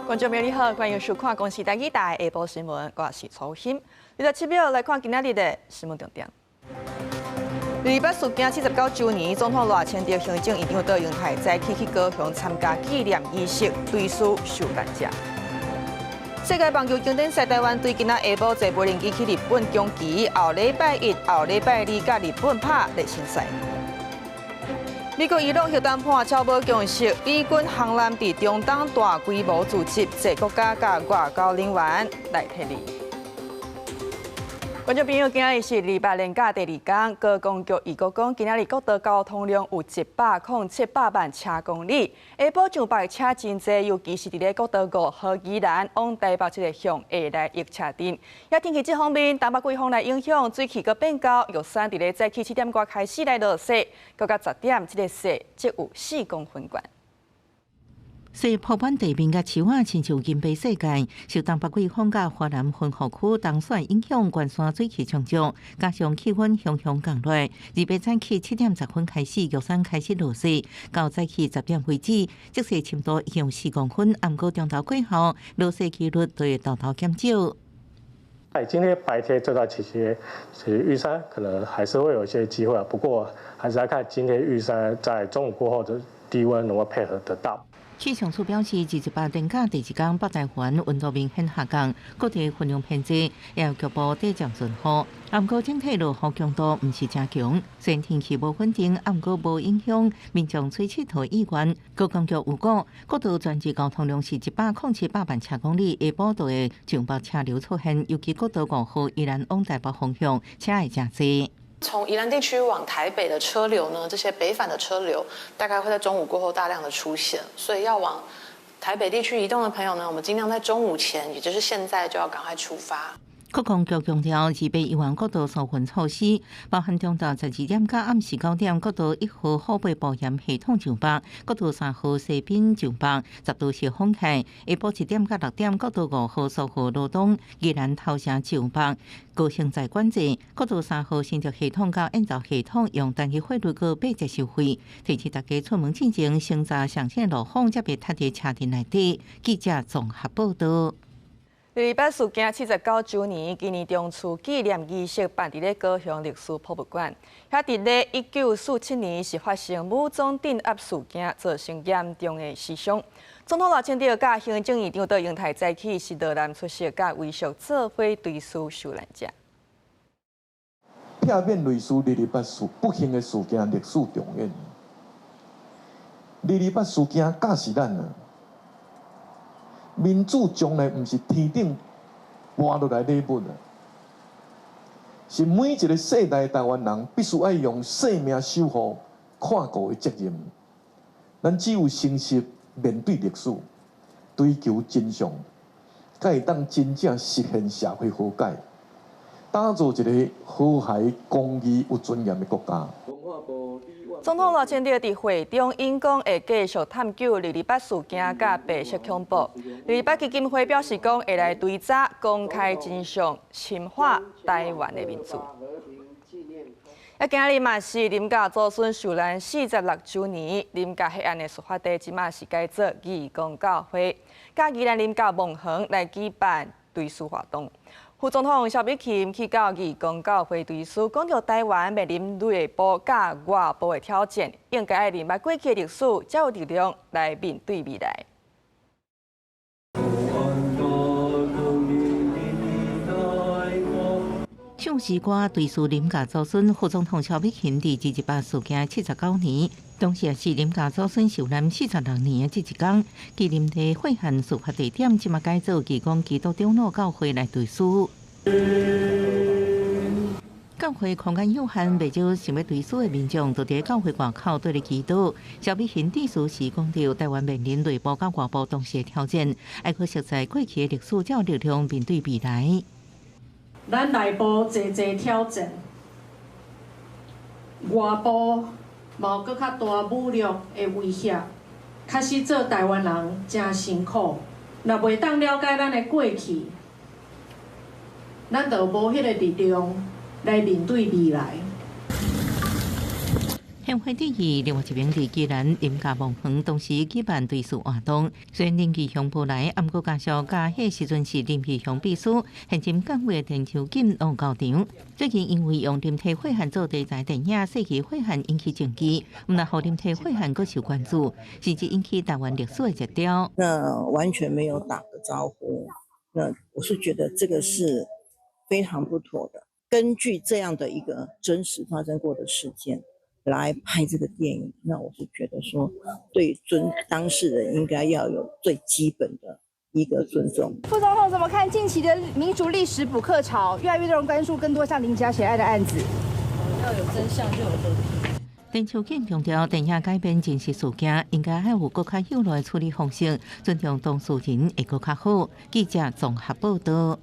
觀眾朋友你好，歡迎收看《公視台語台》下晡新聞，我是曹欣。27秒來看今仔日的新聞重點。二二八事件79週年，總統賴清德、行政院長卓榮泰早起去高雄參加紀念儀式，追思受難者。世界棒球經典賽台灣隊今仔下晡坐無人機去日本長崎，後禮拜一、後禮拜二佮日本拍熱身賽。美國伊朗核談判敲無共識，美軍航艦佇中東大規模駐守，濟國家佮外交人員來撤離。觀眾朋友，今仔日是二八連假第二工，高公局預估講，今仔日國道交通量有107.7萬車公里，下晡上北車真濟，尤其是佇咧國道5號宜蘭往台北這个向下來役車陣。也天氣這方面，東北季風來影響，水氣閣變厚，玉山佇咧早起7點外開始來落雪，閣到10點，這个雪則有4公分懸。雪鋪滿地面佮樹仔，親像銀白世界。受東北季風佮華南雲雨區東旋影響，關山水氣充足，加上氣溫向向降落。二八早起7點10分開始，玉山開始落雪，到早起十點為止，積雪深度已經有4公分。毋過中晝過後，落雪幾率就會沓沓減少。哎，今天白天這段期間，其實玉山可能還是會有一些機會，不過還是要看今天玉山在中午過後的低溫能夠配合得到。氣象署表示，228連假第二工，北台灣溫度明顯下降，各地雲量偏濟，也有局部短暫陣雨。毋過整體落雨強度毋是誠強，雖然天氣無穩定，毋過無影響民眾出𨑨迌意願。高公局預估，國道全日交通量是107.7萬車公里，下晡就會上北車流出現，尤其國道5號宜蘭往台北方向，車會誠濟。從宜蘭地區往台北的車流呢，這些北返的車流大概會在中午過後大量的出現，所以要往台北地區移動的朋友呢，我們盡量在中午前，也就是現在就要趕快出發。國防局強調，預備一萬國道疏運措施，包含中晝12點到暗時9點，國道1號虎尾埔鹽系統上北，國道3號西濱上北，十度是封起。下晡1點到6點，國道5號蘇澳羅東宜蘭頭城上北，高升在管制，國道3號新竹系統佮燕巢系統用單一費率閣八折收費。提醒大家出門進前，先查上新路況，才別塞佇車陣內底。記者綜合報道。二二八事件79週年，今年中秋紀念儀式辦佇咧高雄歷史博物館。遐佇咧1947年是發生武裝鎮壓事件，造成嚴重的死傷。總統賴清德佮行政院長卓榮泰早起是落南出席，佮遺屬做伙追思受難者。避免類似二二八事不幸的事件歷史重演。二二八事件教示咱啊，民主從來毋是天頂跋落來禮物啊，是每一個世代台灣人必須愛用性命守護、看顧的責任。咱只有誠實面對歷史，追求真相，才會當真正實現社會和解，打造一個和諧、公義、有尊嚴的國家。總統賴清德佇會中演講，會繼續探究二二八事件佮白色恐怖。二二八基金會表示講，會來追查、公開真相，深化台灣的民主。啊，今仔日嘛是林家祖孫受難46週年，林家彼岸的事發地，這馬是改做義工教會，佮宜蘭林家望園來舉辦追思活動。副總統蕭美琴去到義工教會追思，講著台灣面臨內部佮外部的挑戰，應該愛認捌過去的歷史，才有力量來面對未來。唱詩歌追思林家祖孫，副總統蕭美琴佇二二八事件79年，同時也是林家祖孫受難46年的這一工，紀念地歲漢事發地點，這馬改做義工基督長老教會來追思。教會空間有限，袂少想欲追思的民眾，就佇教會外口對咧祈禱。蕭美琴致辭時講著，台灣面臨內部佮外部同時的挑戰，愛閣熟悉過去的歷史，才有力量面對未來。咱內部濟濟挑戰，外部嘛有閣較大武力的威脅，確實做台灣人誠辛苦。若袂當了解咱的過去，咱就無彼个力量來面對未來。協會第二，另外一名佇宜蘭林家望園當時舉辦追思活動，雖然林義雄無來，毋過家屬佮彼時陣是林義雄秘書，現任監委的田秋錦攏到場。最近因為用林體血汗做題材電影《世紀血汗》引起爭議，毋但予林體血汗閣受關注，甚至引起台灣歷史的熱潮。那完全沒有打個招呼，那我是覺得這個是非常不妥的。根據這樣的一個真實發生過的事件來拍這個電影，那我是覺得說，對尊當事人應該要有最基本的一個尊重。副總統怎麼看近期的民主歷史補課潮，越來越多人關注更多像林家血案的案子？要有真相就有和平。田秋錦強調，電影改編真實事件，應該愛有閣較有效的處理方式，尊重當事人會閣較好。記者綜合報道。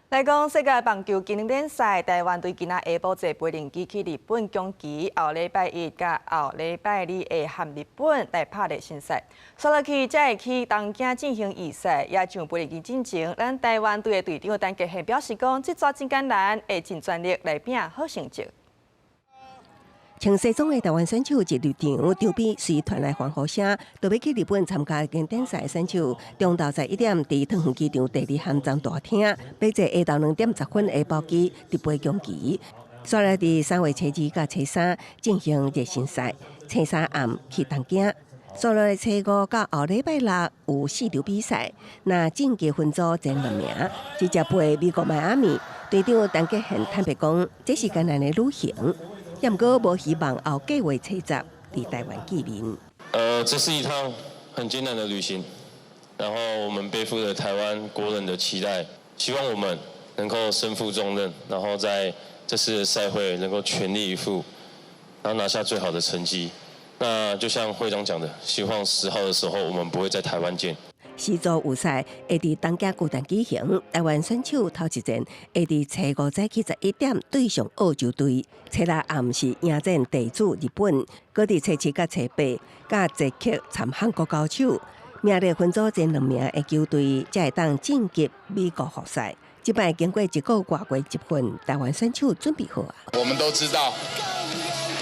來講世界棒球經典賽，台灣隊今仔下晡坐飛行機去日本宮崎，後禮拜一佮後禮拜二會和日本來拍熱身賽，煞落去才會去東京進行預賽。也上飛行機進前，咱台灣隊的隊長陳傑憲表示講，這逝真艱難，會盡全力來拼好成績。穿西裝的台灣選手一入場，場邊隨傳來歡呼聲，就欲去日本參加經典賽的選手，中晝11點佇桃園機場第二航站大廳，欲坐下晝2點10分的包機直飛宮崎。煞來佇3月初2佮初3進行熱身賽，初三暗去東京。煞落來初五到後禮拜六有四場比賽，若晉級分組前兩名，直接飛美國邁阿密。隊長陳傑憲坦白講，這是艱難的旅行。毋過無希望後個月初十佇台灣見面。這是一趟很艱難的旅行，然後我們背負著台灣國人的期待，希望我們能夠身負重任，然後在這次的賽會能夠全力以赴，然後拿下最好的成績。那就像會長講的，希望10號的時候我們不會在台灣見。四組預賽會佇東京巨蛋舉行，台灣選手頭一戰會佇初五早起11點對上澳洲隊，初六暗是迎戰地主日本，閣佇初七佮初八佮捷克參韓國交手，名列分組前兩名的球隊才會當晉級美國複賽。這擺經過一個外月集訓，台灣選手準備好啊。我們都知道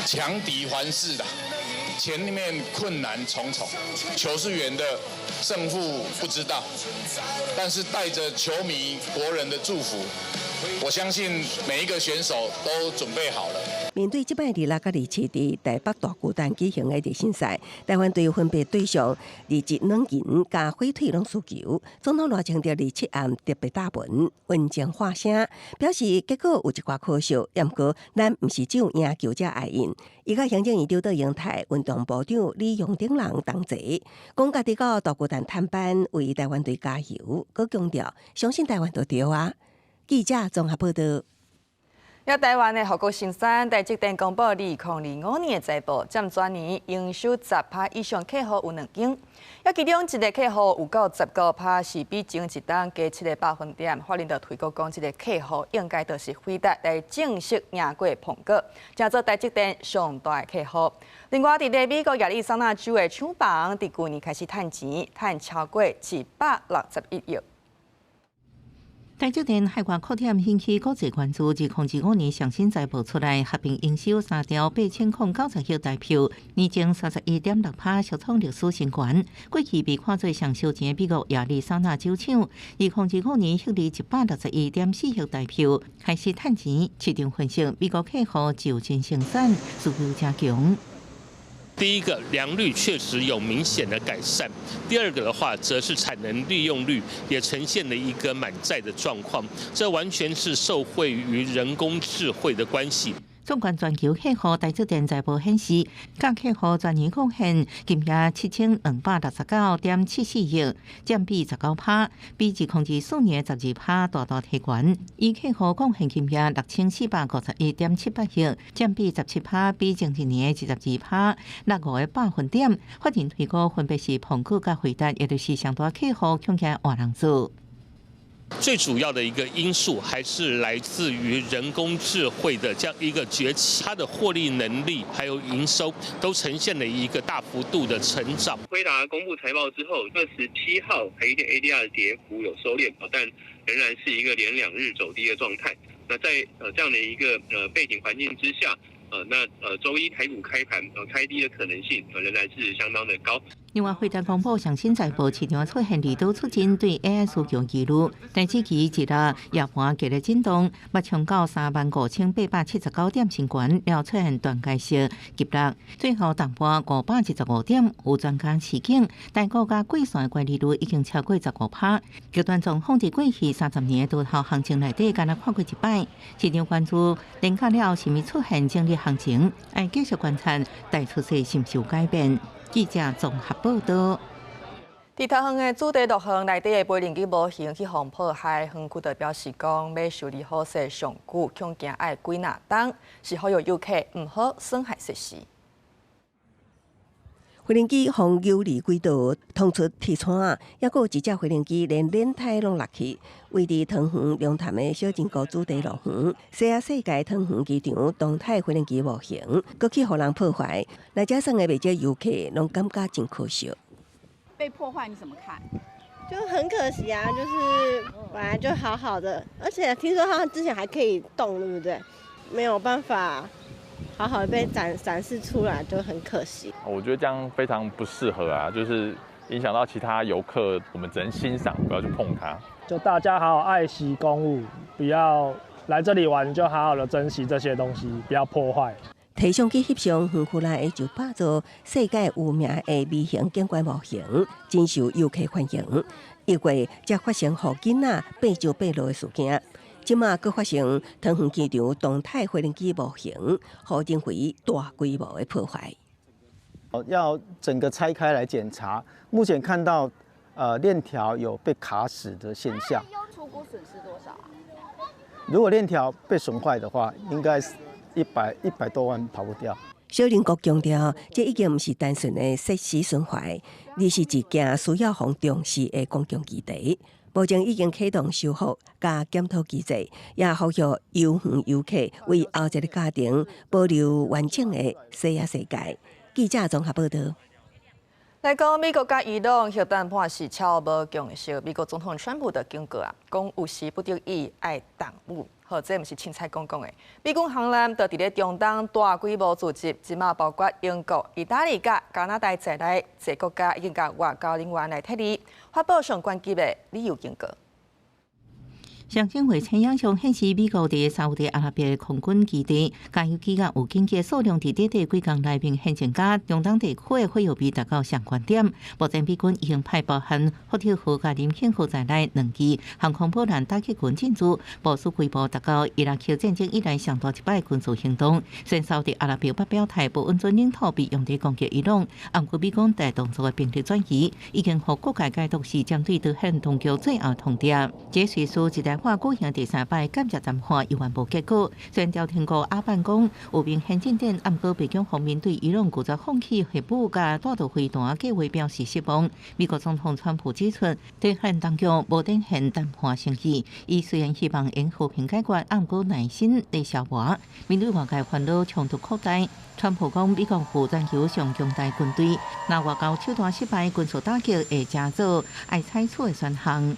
強敵環伺的。前面困難重重，球是圓的，勝負不知道，但是帶着球迷國人的祝福，我相信每一個選手都準備好了。面對這擺26佮27佇台北大巨蛋舉行的熱身賽，台灣隊分別對上日職軟銀佮火腿攏輸球。總統賴清德27暗特別打文，溫情發聲，表示結果有一寡可惜，毋過咱毋是只有贏球才愛贏。伊佮行政院長卓榮泰、運動部長李鴻等人同齊，講家己到大巨蛋探班為台灣隊加油，閣強調相信台灣就對啊。記者綜合報道。遐台灣的護國神山台積電公布2025年的財報，佔全年營收10%以上客戶有兩間，遐其中一个客戶有夠19%，是比前一冬加7個百分點。法人就推估講，這个客戶應該就是輝達來正式贏過蘋果，成做台積電上大的客戶。另外，佇咧美國亞利桑那州的廠房，佇舊年開始趁錢，趁超過161億。台積電海外擴展引起國際關注。2025年上新財報出來，合併營收3兆8090億台票，年增31.6%，續創歷史新高。過去被看做上燒錢的美國亞利桑那州廠，2025年獲利161.4億台票，開始趁錢。市場分析，美國客戶就近生產需求誠強。第一個良率確實有明顯的改善，第二個的話，則是產能利用率也呈現了一個滿載的狀況，這完全是受惠於人工智慧的關係。縱觀全球客戶，台積電財報顯示，佮客戶全年貢獻金額7269.74億，佔比19%，比2024年12%大大提懸。伊客戶貢獻金額6451.78億，佔比17%，比前一年22%落5個百分點。法人推估分別是蘋果佮輝達，也就是上大客戶，恐驚換人做。最主要的一個因素還是來自於人工智慧的這樣一個崛起，它的獲利能力還有營收都呈現了一個大幅度的成長。輝達公布財報之後，27號台積電 ADR 的跌幅有收斂，但仍然是一個連兩日走低的狀態。那在這樣的一個背景環境之下，那周一台股開盤開低的可能性仍然是相當的高。另外，輝達公布上新財報，市場出現利多出盡對 AI 需求疑慮，但這期一日夜盤劇烈震動，捌衝到35,879點新高，了出現斷崖式急落，最後重盤515點。有專家示警，台股佮季線乖離率已經超過15%，極端狀況佇過去30年多頭行情內底，敢若看過一擺。市場關注連假了後是毋出現整理行情，愛繼續觀察大趨勢是毋是有改變。記者綜合報道。佇桃園的主題樂園內底的飛行機模型去予破壞，園區就表示講，欲修理好勢上久，恐驚愛幾若冬，是呼籲遊客毋好損害設施。飛行機予扭離軌道，衝出鐵窗，抑閣有一隻飛行機連輪胎攏落去。位佇桃園龍潭的小金谷主題樂園，西亞世界桃園機場動態飛行機模型，閣去予人破壞，來遮耍的袂少遊客攏感覺真可惜。被破壞你怎麼看？就很可惜啊，就是本來就好好的，而且聽說它之前還可以動，對不對？沒有辦法好好的被展示出來，就很可惜。我覺得這樣非常不適合啊，就是影響到其他遊客，我們只能欣賞，不要去碰它。就大家好好愛惜公物，不要來這裡玩，就好好的珍惜這些東西，不要破壞。提相機翕相，園區內就百座世界有名的微型景觀模型，真受遊客歡迎。一月才發生予囡仔爬石爬落的事件，這馬閣發生桃園機場動態飛行機模型，予人為大規模的破壞。要整個拆開來檢查，目前看到，鏈條有被卡死的現象。初估損失多少啊？如果鏈條被損壞的話，應該是100多萬跑不掉。小林國強調，這已經毋是單純的設施損壞，而是一件需要予重視的公共議題。目前已經啟動修復佮檢討機制，也呼籲遊園遊客為後一个家庭保留完整的西亞世界。記者綜合報道。來講美國佮伊朗核談判是超無共識，美國總統川普就警告啊，講有時不得已愛動武。好，這毋是凊彩講講的。美軍航艦就佇咧中東大規模駐紮，這馬包括英國、意大利佮加拿大在內，濟國家已經共外交人員來撤離，發布上懸級的旅遊警告。上新衛星影像顯示，美國佇沙烏地阿拉伯的空軍基地，加油機佮預警機數量佇短短幾工內明顯增加，中東地區的火藥味達到上懸點。目前美軍已經派包含福特號佮林肯號在內兩支航空母艦打擊群進駐，部署規模達到伊拉克戰爭以來上大一擺軍事行動。雖然沙烏地阿拉伯捌表態無允准領土被用來攻擊伊朗，毋過美軍大動作的兵力轉移，已經予各界解讀是針對德黑蘭當局最後通牒。這瑞士一台話舉行第三擺間接談判，猶原無結果。雖然調停國阿曼講有明顯進展，毋過白宮方面對伊朗拒絕放棄核武佮彈道飛彈計畫表示失望。美國總統川普指出，德黑蘭當局無展現談判誠意。伊雖然希望用和平解決，毋過耐心咧消磨。面對外界煩惱衝突擴大，川普講美國有全球上強大軍隊，若外交手段失敗，軍事打擊會成做愛採取的選項。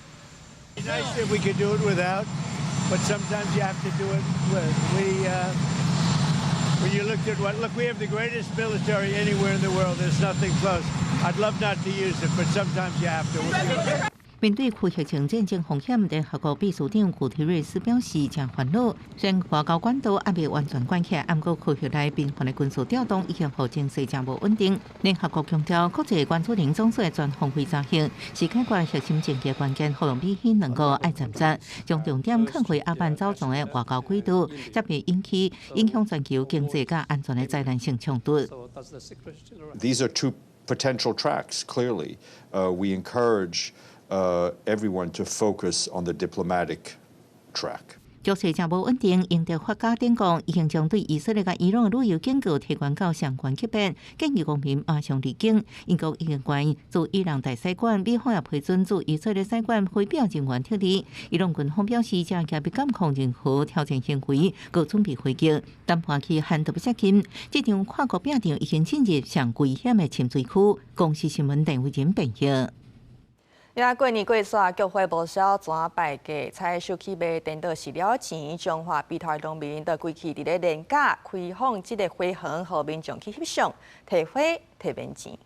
Nice if we could do it without, but sometimes you have to do it with. When you looked at what, look, we have the greatest military anywhere in the world. There's nothing close. I'd love not to use it, but sometimes you have to. 面對區域性戰爭風險，聯合國秘書長古特瑞斯表示誠煩惱。雖然外交管道猶未完全關起來，毋過區域內頻繁的軍事調動已經予情勢誠無穩定。聯合國強調，國際原子能總署的全方位查核是解決核心爭議關鍵，呼籲美希兩國愛站站，將重點放回阿曼走廊的外交軌道，才袂引起影響全球經濟佮安全的災難性衝突。 These are two potential tracks. Clearly, we encourage everyone to focus on the diplomatic track. 局勢誠無穩定，英德法加等國已經將對以色列佮伊朗的旅遊警告提懸到上懸級別，建議公民馬上離境。英國已經關駐伊朗大使館，美方也批准駐以色列使館非必要人員撤離。伊朗軍方表示，正嚴密監控任何挑戰行為，閣準備回擊。談判期限特別接近，這場跨國拼戰已經進入上危險的深水區。公視新聞鄧慧仁編譯。也過年過煞，菊花無銷，怎敗價？採收去賣，顛倒蝕了錢。彰化埤頭農民就規氣佇咧連假開放這个花園，予民眾去翕相、提花、提免錢。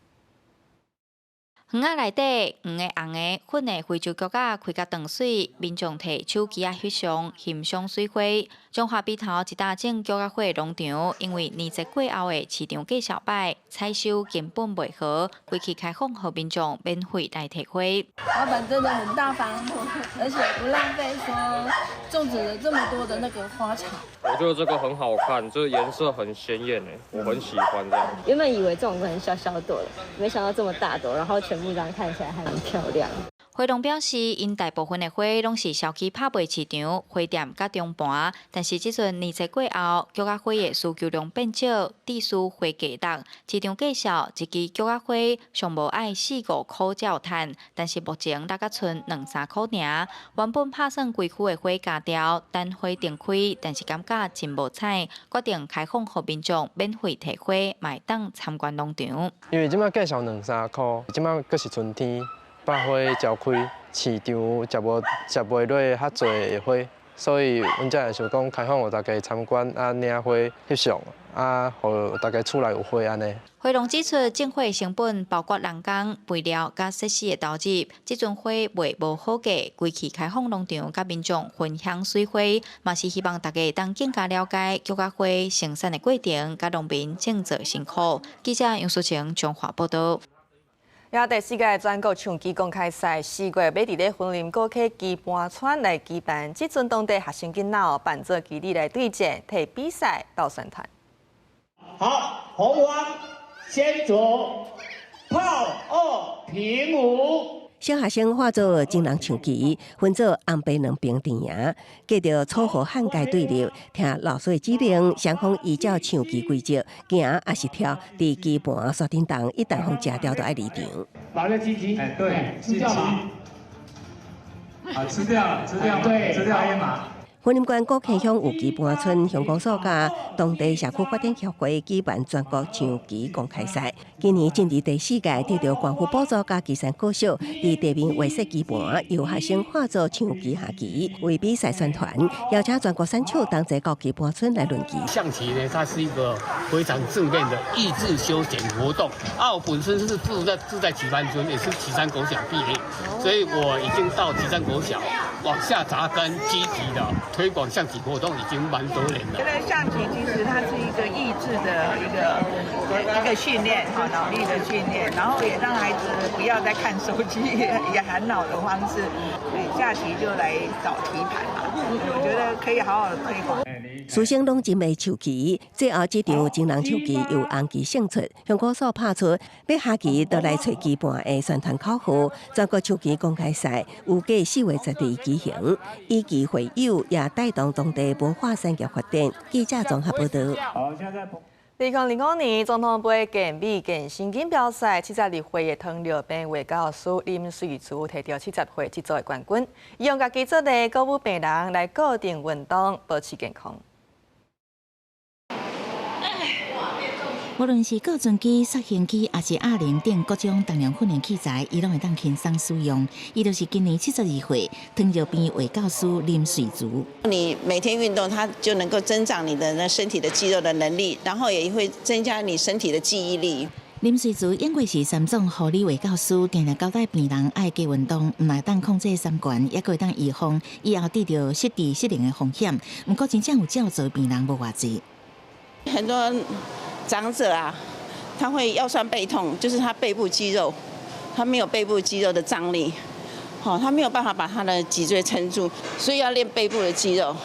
園仔內底黃的、紅的、粉的非洲菊仔開甲當媠，民眾提手機仔翕相，欣賞媠花。彰化埤頭一搭種菊仔花的農場，因為年節過後的市場價數歹，採收根本袂好，規氣開放予民眾免費來提花。老闆真的很大方，而且不浪費，說種植了這麼多的那個花草。我覺得這個很好看，這個顏色很鮮豔誒，我很喜歡這樣。原本以為這種很小小朵的，沒想到這麼大朵，然後全部這樣看起來還蠻漂亮。花農表示，𪜶大部分的花攏是銷去拍賣市場、花店佮中盤，但是這陣年節過後，菊仔花的需求量變少，致使花價落。市場介紹，一支菊仔花上無愛四五箍才有趁，但是目前落甲賰兩三箍爾。原本拍算規區的花鉸掉，等花展開，但是感覺真無彩，決定開放予民眾免費提花，嘛會當參觀農場。因為這擺價數兩三箍，這擺閣是春天。百花焦開，市場接無接袂落較濟的花，所以阮才會想講開放予大家參觀啊，領花翕相啊，予大家厝內有花按呢。花農指出，種花成本包括人工、肥料佮設施的投入，這陣花賣無好價，規氣開放農場佮民眾分享媠花，嘛是希望大家當更加了解菊仔花生產的過程，佮農民種植辛苦。記者楊淑晴彰化報導。也第四屆全國象棋公開賽4月欲佇咧雲林古溪棋盤村來舉辦，這陣當地學生囡仔扮做棋子來對戰，提比賽鬥宣傳。好，紅方先走炮二平五。小學生化做真人象棋，分做紅白兩邊陣營，隔著楚河漢界對立，聽老師的指令，雙方依照象棋規則行抑是跳，佇棋盤煞頂動，一旦予食掉，就愛離場。馬上進擊，哎，對，吃掉馬，啊，吃掉，吃掉，對，吃掉黑馬。雲林縣古坑鄉有棋盤村鄉公所佮當地社區發展協會舉辦全國象棋公開賽，今年進入第四屆，得著縣府補助佮旗山國小，佇地面畫設棋盤，由學生化做象棋下棋，為比賽宣傳，邀請全國選手同齊到棋盤村來論棋。象棋呢，它是一個非常正面的益智休閒活動。啊，我本身是住在旗山村，也是旗山國小畢業，所以我已經到旗山國小往下扎根，積極的推廣象棋活動已經蠻多年了。覺得象棋其實它是一個益智的一個訓練，哈，腦力的訓練，然後也讓孩子不要再看手機，也含腦的方式，下棋就來找棋盤嘛，我覺得可以好好的推廣。師生攏真會象棋，最後這場真人象棋由紅棋勝出。鄉公所拍出欲下棋就來揣棋盤的宣傳口號。全國象棋公開賽預計4月12舉行，以棋會友也帶動當地文化產業發展。記者綜合報導。2025年總統盃健美健身錦標賽，72歲的糖尿病衛教師林瑞珠提著70歲這組的冠軍，伊用家己做例鼓舞病人來固定運動，保持健康。無論是過尊機、塑形機，抑是啞鈴等各種重量訓練器材，伊攏會當輕鬆使用。伊就是今年72歲糖尿病衛教師林瑞珠。你每天運動，它就能夠增長你的那身體的肌肉的能力，然後也會增加你身體的記憶力。林瑞珠因為是三種護理衛教師，定定交代病人愛加運動，毋但當控制三懸，抑閣會當預防以後得著失智失能的風險。毋過真正有照做病人無偌濟。很多長者啊，他會腰痠背痛，就是他背部肌肉，他沒有背部肌肉的張力，好，他沒有辦法把他的脊椎撐住，所以要練背部的肌肉。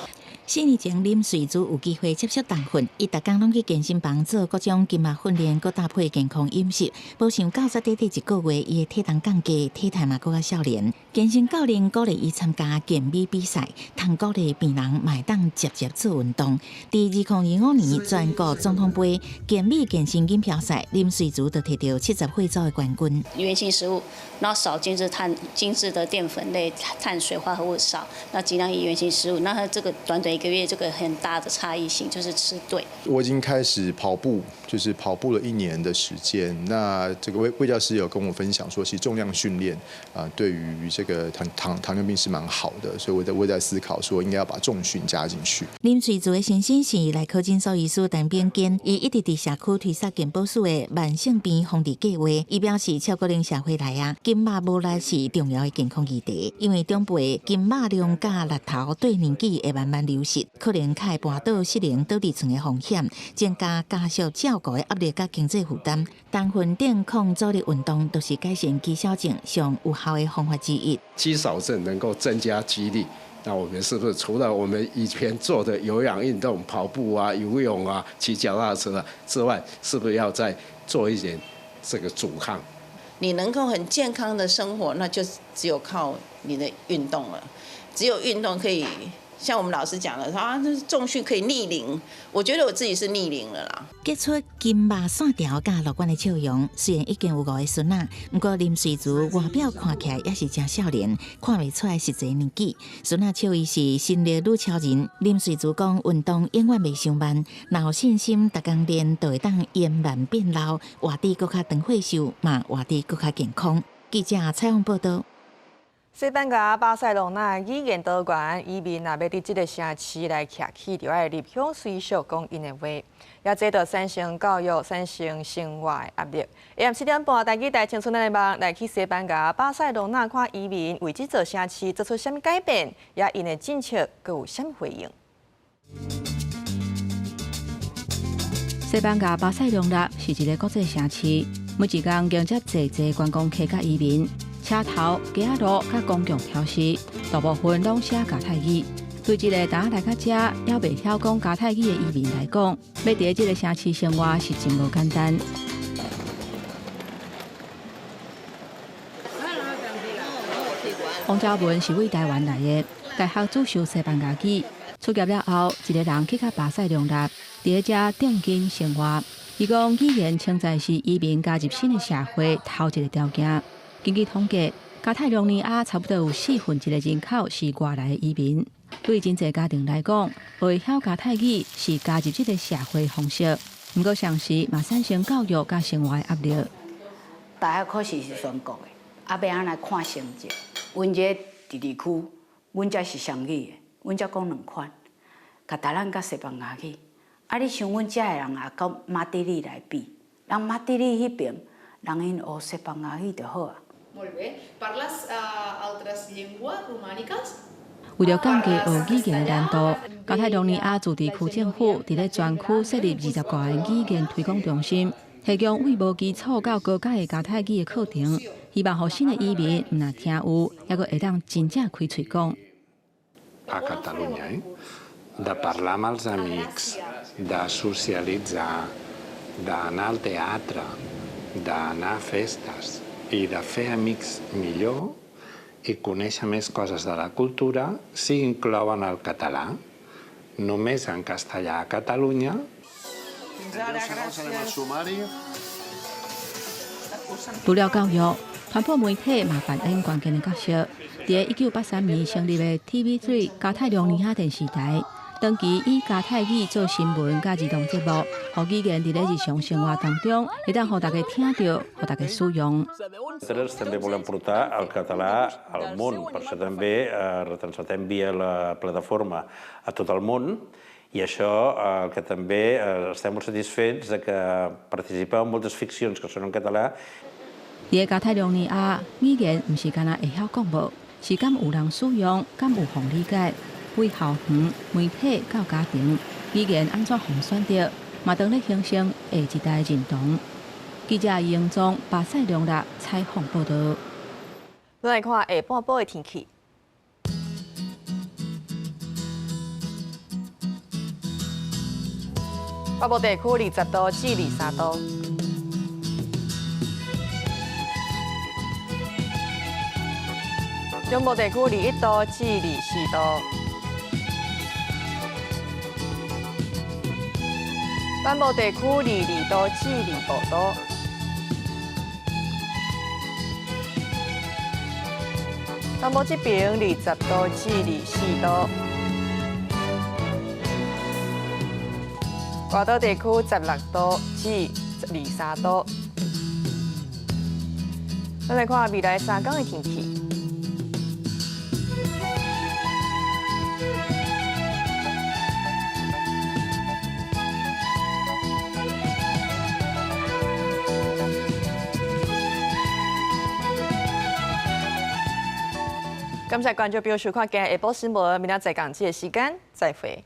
4年前，林瑞珠有機會接受重訓，伊逐工攏去健身房做各種筋膜訓練，閣搭配健康飲食。無想到才短短一個月，伊的體重降低，體態嘛閣較少年。健身教練鼓勵伊參加健美比賽，通鼓勵病人嘛會當捷捷做運動。佇2025年全國總統盃健美健身錦標賽，林瑞珠就提著70歲組的冠軍。原型食物，然後少精緻碳、精緻的澱粉類、碳水化合物少，那盡量以原型食物。那它這個短短每個月這個很大的差異性，就是吃對。我已經開始跑步，就是跑步了一年的時間。那這個衛教師有跟我分享說，其實重量訓練啊，對於這個糖尿病是蠻好的，所以我在思考說，應該要把重訓加進去。林瑞珠的先生是內科診所醫師陳炳堅，伊一直佇社區推捒健保署的慢性病防治計劃。伊表示，超高齡社會內啊，筋肉無力是重要的健康議題，因為長輩筋肉量佮力頭對年紀會慢慢流失，可能較會跋倒、失能、倒佇床的風險，增加家屬照顧的壓力佮經濟負擔。同雲頂抗阻力運動都是改善肌少症上有效的方法之一。肌少症能夠增加肌力，那我們是不是除了我們以前做的有氧運動、跑步啊、游泳啊、騎腳踏車啊之外，是不是要再做一點這個阻抗？你能夠很健康的生活，那就只有靠你的運動了。只有運動可以，像我們老師講的，啊，重訓可以逆齡。我覺得我自己是逆齡了啦。結出金髮線條佮樂觀的笑容，雖然已經有五个孫仔，毋過林瑞珠外表看起來也是誠少年，看袂出來實際年紀。孫仔笑伊是神力女超人。林瑞珠講，運動永遠袂傷慢，若有信心，逐工練就會當延慢變老，活得閣較長歲壽，嘛活得閣較健康。記者採訪報導。西班牙巴塞隆納語言多元，移民若欲佇這个城市來徛起，就愛入鄉隨俗講𪜶的話，也這就產生教育、產生生活的壓力。下暗7點半，台語台青春的網來去西班牙巴塞隆納看移民為這座城市做出啥物改變，也𪜶的政策閣有啥物回應。西班牙巴塞隆納是一个國際城市，每一工迎接濟濟觀光客佮移民。車頭、街仔路佮公共標識，大部分攏寫加泰語。對這个剛來到遮，猶袂曉講加泰語的移民來講，欲佇這个城市生活是真無簡單。王昭文是對台灣來的，大學主修西班牙語。出業了後，一个人去到巴塞隆納，佇遮定根生活。伊講語言潛在是移民加入新的社會頭一个條件。根據統計，加泰隆尼亞差不多有1/4的人口是外來的移民。對真濟家庭來講，會曉加泰語是加入這个社會方式。毋過，同時嘛產生教育佮生活的壓力。大學考試是全國的，啊，欲按怎來看成績？阮這自治區，阮這是雙語的，阮這講兩款，加達蘭佮西班牙語。啊，你像阮遮的人啊，佮馬德里來比，人馬德里彼爿，人𪜶學西班牙語就好啊。為著降低學語言的難度，加泰隆尼亞自治區政府佇咧全區設立20多个語言推廣中心，提供對無基礎到高階的加泰語的課程，希望予新的移民毋但聽有，猶閣會當真正開喙講。 A Catalunya, de parlar amb els amics, de socialitzar, d'anar al teatre, d'anar a festes i de fer amics millor i conèixer més coses de la cultura si inclouen el català. Només en castellà a Catalunya. Fins ara, gràcies. 除了教育，傳播媒體嘛扮演關鍵的角色。佇1983年成立的 TV3 加泰隆尼亞電視台，長期以加泰語做新聞佮兒童節目，予語言佇咧日常生活當中，會當予大家聽著，予大家使用。 Nosaltres també volem portar el català al món, per això també retransmetem via la plataforma a tot el món i això el que també estem molt satisfets de que participeu en moltes ficcions que són en català. 佇加泰隆尼亞，語言毋是干焦會曉講無，是敢有人使用，敢有予理解。對校園、媒體到家庭，語言按怎予選擇，嘛當咧形成下一代認同。記者楊宗巴塞隆納採訪報導。來看下半晡的天氣。北部地區20度至23度。中部地區21度至24度。北部地區22度至25度。南部這邊20度至24度。外島地區16度至23度。咱來看未來3天的天氣。感謝觀眾朋友收看今日下晡新聞，明仔載仝這个時間再會。